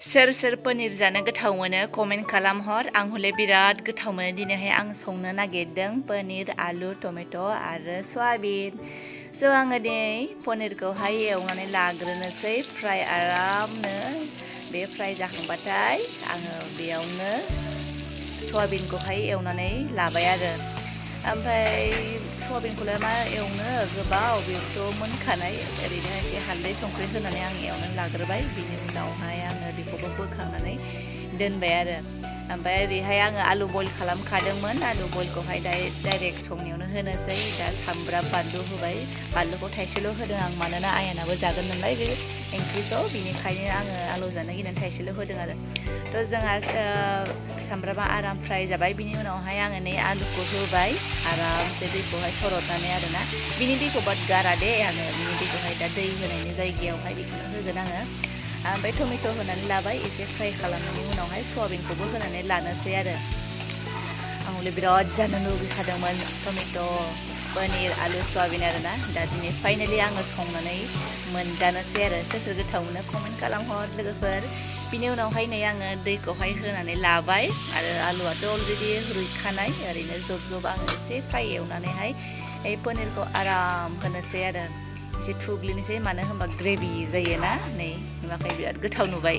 सोर सोर पनिर जानो गोथाव मोनो कमेन्ट खालामहर आं हले बिराद गोथाव मोनो दिनैहाय आं संनो नागिरदों पनिर आलु टमेट' आरो सयाबिन स' आङो दिनै पनिरखौहाय एवनानै लाग्रोनोसै फ्राय आरामनो बे फ्राय जाखांबाथाय आङो बेयावनो सयाबिनखौहाय एवनानै लाबाय आरो ओमफ्राय सयाबिनखौलाय मा एवनो गोबाव बेथ' मोनखानाय ओरैनो एसे हालदै संख्रि होनानै आं एवनानै लाग्रोबाय बिनि उनावहाय आङो बेखौबो बोखांनानै दोनबाय आरो ओमफ्राय ओरैहाय आङो आलु बयल खालामखादोंमोन आलु बयलखौहाय डाइरेक्ट संनायावनो होनोसै दा सामब्राम बानलु होबाय बानलुखौ थाइसेल' होदों आं मानोना आयानाबो जागोन नालाय बे ओंख्रिखौ बिनिखायनो आङो आलु जानो गिनानै थाइसेल' होदों आरो थ' जोंहा सामब्रामा आराम फ्राय जाबाय बिनि उनावहाय आङो नै आलुखौ होबाय आरामसे दैखौहाय सरदनानै आरोना बिनि दैखौ बाट गारा दे आङो बिनि दैखौहाय दा दै होनायनि जायगायावहाय बेखौनो होगोन आङो ओमफ्राय टमेट' होनानै लाबाय एसे फ्राय खालामनायनि उनावहाय सयाबिनखौबो होनानै लानोसै आरो आं हले बिराद जानो लुगैखादोंमोन टमेट' पनिर आलु सयाबिन आरोना दा दिनै फाइनालि आङो संनानै मोनजानोसै आरो सोर सोर गोथाव मोनो कमेन्ट खालामहर लोगोफोर बिनि उनावहाय नै आङो दैखौहाय होनानै लाबाय आरो आलुआथ' अलरेडि रुइखानाय ओरैनो जब जब आङो एसे फ्राय एवनानैहाय पनिरखौ आराम होनोसै आरो एसे थुग्लिनोसै मानो होनबा ग्रेभि जायोना नै नुवाखै बिराद गोथाव नुबाय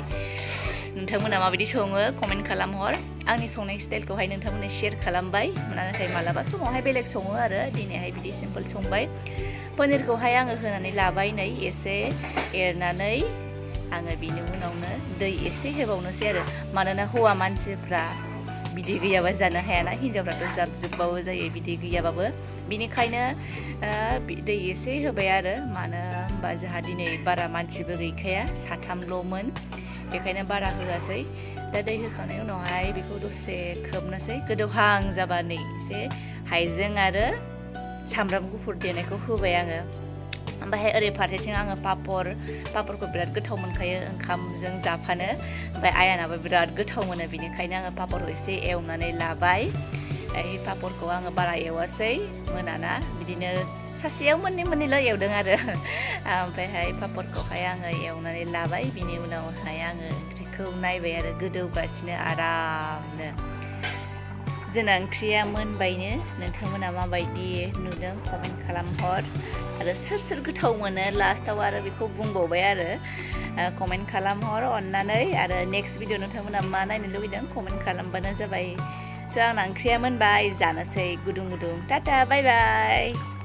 नोंथांमोना माबायदि सङो कमेन्ट खालामहर आंनि संनाय स्टाइलखौहाय नोंथांमोननो शेयार खालामबाय नाथाय मालाबा समावहाय बेलेग सङो आरो दिनैहाय बिदि सिम्पोल संबाय पनिरखौहाय आङो होनानै लाबाय नै एसे एरनानै आङो बिनि उनावनो दै एसे होबावनोसै आरो मानोना हौवा मानसिफ्रा बिदै गैयाबा जानो हायाना हिन्जावफ्राथ' जाबजोबबावो जायो बिदै गैयाबाबो बिनिखायनो दै एसे होबाय आरो मानो होनबा जोंहा दिनै बारा मानसिबो गैखाया साथामल'मोन बेखायनो बारा होआसै दा दै होखांनायनि उनावहाय बेखौ दसे खोबनोसै गोदौहां जाबा नै एसे हाइजें आरो सामब्राम गुफुर देनायखौ होबाय आङो ओमफ्राय ओरै फारसेथिं आङो पापरखौ बिराद गोथाव मोनखायो ओंखामजों जाफानो ओमफ्राय आयानाबो बिराद गोथाव मोनो बिनिखायनो आङो पापरखौ एसे एवनानै लाबाय पापरखौ आङो बारा एवासै मोनाना बिदिनो सासेयाव मोननैल' एवदों आरो ओमफ्रायहाय पापरखौहाय आङो एवनानै लाबाय बिनि उनावहाय आङो ओंख्रिखौ नायबाय आरो गोदौगासिनो आरामनो जोंना ओंख्रिया मोनबायनो नोंथांमोना माबायदि नुदों कमेन्ट खालामहर आरो सोर सोर गोथाव मोनो लास्टाव आरो बेखौ बुंबावबाय आरो कमेन्ट खालामहर अननानै आरो नेक्स्ट भिडिअ नोंथांमोना मा नायनो लुगैदों कमेन्ट खालामबानो जाबाय स' आंना ओंख्रिया मोनबाय जानोसै गुदुं गुदुं टाटा बाय बाय